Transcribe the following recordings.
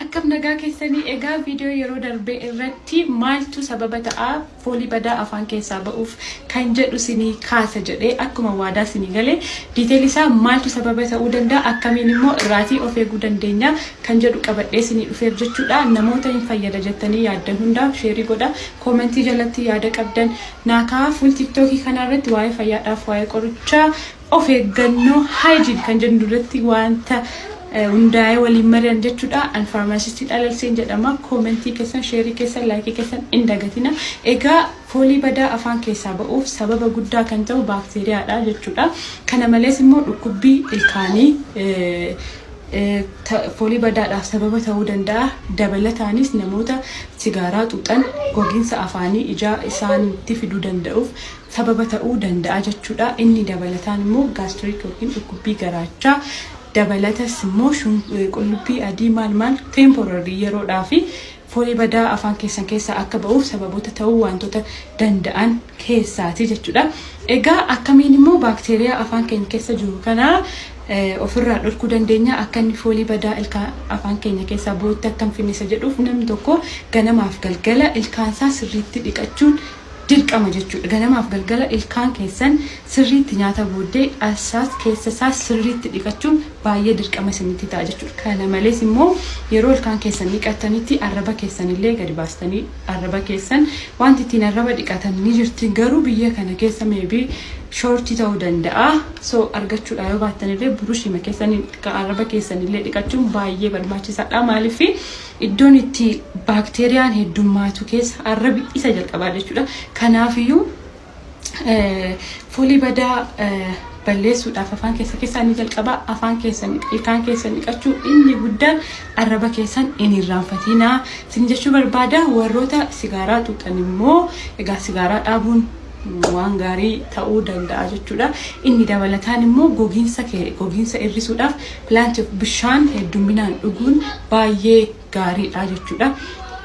Akkam nagaa keessanii? Egaa viidiyoo yeroo darbee irratti maaltu sababa ta'aa foolii badaa afaan keessaa ba'uuf kan jedhu sinii kaasa jedhee akkuma waadaa sinii galee, detail isaa, maaltu sababa ta'uu danda'a, akkamiin immoo irraatii of eeguu dandeenya kan jedhu qabadhee sinii dhufeef jechuudha. Namoota hin fayyada jettanii yaaddan hundaaf share godha. Comment jalatti yaada qabdan naakaa. Fuul TikTokii kanarratti waa'ee fayyaadhaaf, waa'ee qorichaa, of eeggannoo, hygiene kan jennu irratti wanta hundaa'ee waliin mari'an jechuudha. An pharmacistii Dhalalseen jedhama. Comment keessan, share keessan, like keessan hin dagatina. Egaa foolii badaa afaan keessaa ba'uuf sababa guddaa kan ta'u baakteeriyaadha jechuudha. Kana malees immoo dhukkubbii ilkaanii foolii badaadhaaf sababa ta'uu danda'a. Dabalataanis namoota sigaaraa xuuxan gogiinsa afaanii ijaa isaanitti fiduu danda'uuf sababa ta'uu danda'a jechuudha. Inni dabalataan immoo gastric yookiin dhukkubbii garaachaa, dabalatas immoo qullubbii adii maal maal temporary yeroodhaa fi foolii badaa afaan keessan keessaa akka ba'uuf sababoota ta'uu wantoota danda'an keessaati jechuudha. Egaa akkamiin immoo baakteeriyaa afaan keenya keessa jiru kana ofirraa dhorkuu dandeenya, akka inni foolii badaa ilkaan afaan keenya keessaa ba'utti akkam finnisa jedhuuf, namni tokko ganamaaf galgala ilkaansaa sirriitti dhiqachuun dirqama jechuudha. Ganamaaf galgala ilkaan keessan sirriitti nyaata booddee asaas keessa isaa sirriitti dhiqachuun baay'ee dirqama isinitti ta'a jechuudha. Kana malees immoo yeroo ilkaan keessan dhiqatanitti arraba keessan illee gadi baastanii arraba keessan, wanti ittiin arraba dhiqatan ni jirti, garuu biyya kana keessa maybe short ta'uu danda'a. So argachuudha yoo baattan illee burushima keessan arraba keessan illee dhiqachuun baay'ee barbaachisaadha. Maaliif? Iddoon itti baakteeriyaan heddummaatu keessa arrabi isa jalqabaa jechuudha. Kanaafiyyuu foolii badaa balleessuudhaaf afaan keessa keessaa inni jalqabaa afaan keessan, ilkaan keessan dhiqachuu, inni guddaan arraba keessan hin irraanfatinaa isin jechuu barbaada. Warroota sigaaraa xuuxan immoo egaa sigaaraa dhaabuun waan gaarii ta'uu danda'a jechuudha. Inni dabalataan immoo gogiinsa hir'isuudhaaf plenty bishaan hedduminaan dhuguun baay'ee gaariidha jechuudha.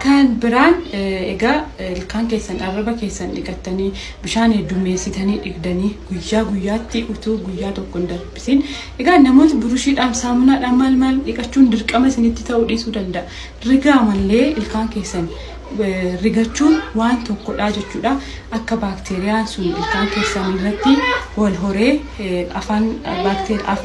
Kan biraan egaa ilkaan keessan, arraba keessan dhiqattanii, bishaan heddummeessitanii dhigdanii, guyyaa guyyaatti utuu guyyaa tokko hin darbisin. Egaa namoota burushiidhaan, saamunaadhaan maal maal dhiqachuun dirqama isinitti ta'uu dhiisuu danda'a. Rigaa mallee ilkaan keessan rigachuun waan tokkodha jechuudha. Akka baakteeriyaan sun ilkaan keessan irratti wal horee afaan baakteeriyaa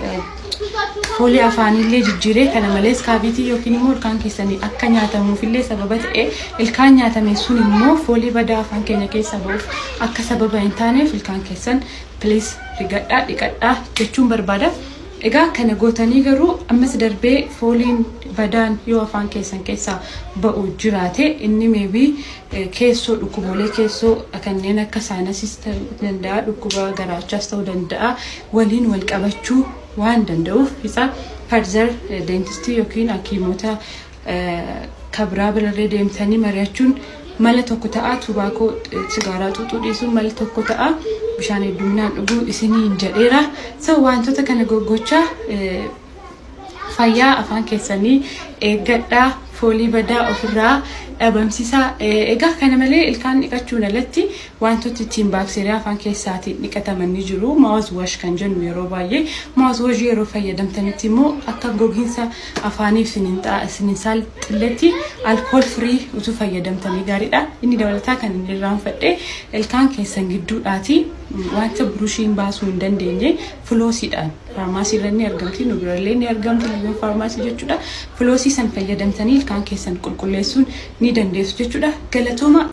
foolii afaanillee jijjiiree, kana malees cavity yookiin immoo ilkaan keessanii akka nyaatamuufillee sababa ta'e, ilkaan nyaatame sun immoo foolii badaa afaan keenya keessa ba'uuf akka sababa hin taaneef ilkaan keessan please rigadhaa, dhiqadhaa jechuun barbaada. Egaa kana gootanii garuu ammas darbee fooliin badaan yoo afaan keessan keessaa ba'u jiraate, inni maybe keessoo, dhukkubolee keessoo kanneen akka sinusis ta'uu danda'a, dhukkuba garaachaas ta'uu danda'a, waliin wal qabachuu waan danda'uuf isa further dentistii yookiin hakiimota kabraa birarree deemtanii mari'achuun mala tokko ta'a. Tobacco, sigaaraa xuuxuu dhiisuun mala tokko ta'a. Bishaan hedduminaan dhuguu isiniin jedheera. So wantoota kana goggochaa fayyaa afaan keessanii eeggadhaa, foolii badaa ofirraa dhabamsiisaa. Egaa kana malee ilkaan dhiqachuun alatti wantoota ittiin baakteeriyaa afaan keessaatiin dhiqataman ni jiru. Mouthwash kan jennu, yeroo baay'ee mouthwash yeroo fayyadamtanitti immoo akka gogiinsa afaaniif isinin saaxilletti alcohol free utuu fayyadamtanii gaariidha. Inni dabalataa kan inni irraanfadhe, ilkaan keessan gidduudhaati wanta burushiin baasuu hin dandeenye flossiidhaan, faarmaasii irra ni argamti, nu birallee ni argamti, Liyoon faarmaasii jechuudha. Flossii san fayyadamtanii ilkaan keessan qulqulleessuun ni dandeessu jechuudha. Galatooma.